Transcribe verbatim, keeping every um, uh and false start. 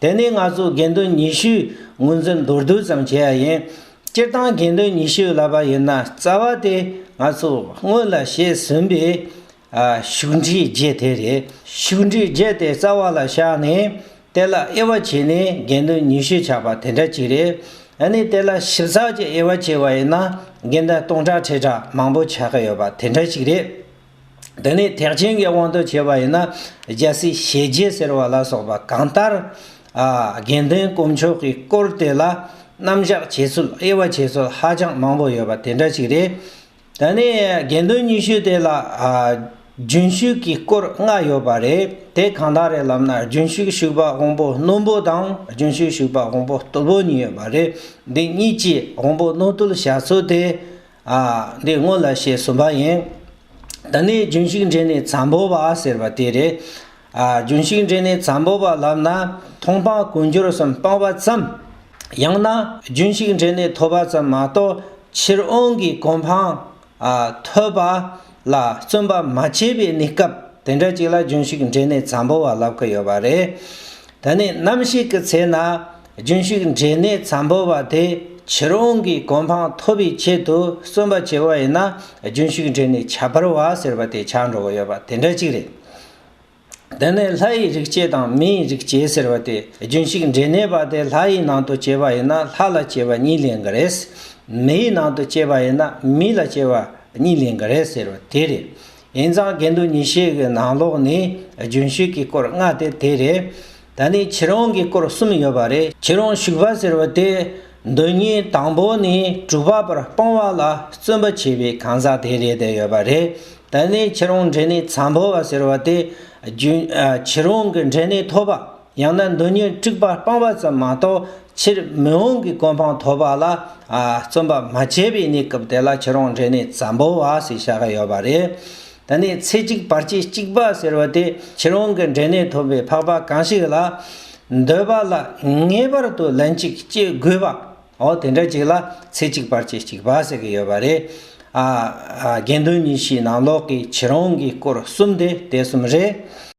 དེ་ནས་ང་ཚོ་དགེ་འདུན་ཉི་ཤུ་ངོས་འཛིན་མདོར་བསྡུས་ཙམ་བྱེད་ཡ་ཡིན། སྤྱིར་བཏང་དགེ་འདུན་ཉི་ཤུ་ལབ་པ་ཡིན་ན། རྩ་བ་དེ་ང་ཚོ་སྔོན་ལ་བཤད་ཟིན་པའི་ཨ་ཤུགས་འགྲེལ་བརྒྱད་དེ་རེད། ཤུགས་འགྲེལ་བརྒྱད་དེ་རྩ་བ་ལ་བཞག་ནས། དེ་ལ་དབྱེ་བ་ཕྱེ་ནས་དགེ་འདུན་ཉི་ཤུ་ཆགས་པ་དེ་འདྲ་ཅིག་རེད། ཨ་ནི་དེ་ལ་ཞིབ་ཚགས་ཀྱི་དབྱེ་བ་ཕྱེ་བ་ཡིན་ན། དགེ་འདུན་སྟོང་ཕྲག་ཁྲི་ཕྲག་མང་པོ་ཆགས་ཀྱི་ཡོད་པ་དེ་འདྲ་ཅིག་རེད། དེ་ནས་ཐེག་ཆེན་གྱི་དབང་དུ་བྱས་པ་ཡིན་ན། རྒྱལ་སྲས་ཞལ་བརྒྱད་ཟེར་བ་ལ་སོགས་པ། གང་ལྟར་ཨ་དགེ་འདུན་དཀོན་མཆོག་གི་སྐོར་དེ་ལ་རྣམ་གཞག་བྱེད་ཚུལ། དབྱེ་བ་ཕྱེ་ཚུལ་ཧ་ཅང་མང་པོ་ཡོད་པ་དེ་འདྲ་ཅིག་རེད། ད་ནི་དགེ་འདུན་ཉི་ཤུ་དེ་ལ་ཨ་རྒྱུན་ཞུགས་ཀྱི་སྐོར་ལྔ་ཡོད་པ་རེད། དེ་གང་དག་རེད་ལབ་ན། རྒྱུན་ཞུགས་ཞུགས་པ་དབང་པོ་རྣོན་པོ་དང་། རྒྱུན་ཞུགས་ཞུགས་པ་དབང་པོ་རྟུལ་པོ་གཉིས་ཡོད་པ་རེད། འདི་གཉིས་ཀྱིས་དབང་པོ་རྣོ་རྟུལ་བྱ་ཚུལ་དེ་ཨ་འདི་སྔོན་ལ་བཤད་ཟིན་པ་ཡིན། ད་ནི་རྒྱུན་ཞུགས་འབྲས་གནས་བཙན་པོ་བ་ཟེར་བ་དེ་རེད། ཨ་རྒྱུན་ཞུགས་འབྲས་གནས་བཙན་པོ་བ་ལབ་ན། མཐོང་སྤང་ཀུན་སྦྱོར་གསུམ་སྤངས་པ་ཙམ། ཡང་ན་རྒྱུན་ཞུགས་འབྲས་གནས་ཐོབ་པ་ཙམ་མ་གཏོགས། ཕྱིར་འོང་གི་གོ་འཕང་ཨ་ཐོབ་པ་ལ་བརྩོན་པ་མ་བྱས་པའི་གནས་སྐབས་དེ་འདྲ་ཅིག་ལ་རྒྱུན་ཞུགས་འབྲས་གནས་བཙན་པོ་བ་ལབ་ཀྱི་ཡོད་པ་རེད། ད་ནི་རྣམ་ཤེས་ཀྱི་ཚེ་ན་རྒྱུན་ཞུགས་འབྲས་གནས་བཙན་པོ་བ་དེ་ཕྱིར་འོང་གི་གོ་འཕང་ཐོབ་པའི་ཆེད་དུ་བརྩོན་པ་བྱས་པ་ཡིན་ན། རྒྱུན་ཞུགས་འབྲས་གནས་ཁྱད་པར་བ་ཟེར་བ་དེ་ཆགས་འགྲོ་གི་ཡོད་པ་དེ་འདྲ་ཅིག་རེད། དེ་ནས་ལྷ་ཡི་རིགས་སྐྱེས་དང་མི་ཡི་རིགས་སྐྱེས་ཟེར་བ་དེ། རྒྱུན་ཞུགས་འབྲས་གནས་པ་དེ་ལྷ་ཡི་ནང་དུ་སྐྱེས་པ་ཡིན་ན་ལྷ་ལ་སྐྱེ་བ་གཉིས་ལེན་གྱི་རེད། མི་ཡི་ནང་དུ་སྐྱེས་པ་ཡིན་ན་མི་ལ་སྐྱེ་བ་གཉིས་ལེན་གྱི་རེད་ཟེར་བ་དེ་རེད། ཡིན་ཙང་དགེ་འདུན་ཉི་ཤུ་གི་ནང་ལོགས་ནས་རྒྱུན་ཞུགས་ཀྱི་སྐོར་ལྔ་དེ་དེ་རེད། ད་ནི་ཕྱིར་འོང་གི་སྐོར་གསུམ་ཡོད་པ་རེད། ཕྱིར་འོང་ཞུགས་པ་ཟེར་བ་དེ། མདོ་ཉིད་དང་པོ་ནས་གྲུབ་པ་བར་སྤོང་བ་ལ་བརྩོན་པ་བྱེད་པའི་གང་ཟག་དེ་རེད་བསྡད་ཡོད་པ་རེད། ད་ནི་ཕྱིར་འོང་འབྲས་གནས་བཙན་པོ་བ་ཟེར་བ་དེ། རྒྱུན་ཨ་ཕྱིར་འོང་གི་འབྲས་གནས་ཐོབ་པ། ཡང་ན་མདོ་ཉིད་དྲུག་པ་སྤངས་པ་ཙམ་མ་གཏོགས། ཕྱིར་མི་འོང་གི་གོ་འཕང་ཐོབ་པ་ལ་ཨ་བརྩོན་པ་མ་བྱས་པའི་གནས་སྐབས་དེ་ལ་ཕྱིར་འོང་འབྲས་གནས་བཙན་པོ་བ་ཟེར་བྱ་གི་ཡོད་པ་རེད། ད་ནི་ཚེ་གཅིག་བར་ཆད་གཅིག་པ་ཟེར་བ་དེ། ཕྱིར་འོང་གི་འབྲས་གནས་ཐོབ་པའི་འཕགས་པ་གང་ཞིག་ལ། འདོད་པ་ལ་ངེས་པར་དུ་ལན་གཅིག་སྐྱེ་དགོས་པ། འོ་དེ་འདྲ་ཅིག་ལ་ཚེ་གཅིག་བར་ཆད་གཅིག་པ་ཟེར་གྱི་ཡོད་པ་རེད། ཨ་ཨ་དགེ་འདུན་ཉི་ཤུའི་ནང་ལོགས་ཀྱི་ཕྱིར་འོང་གི་སྐོར་གསུམ་དེ་དེ་གསུམ་རེད།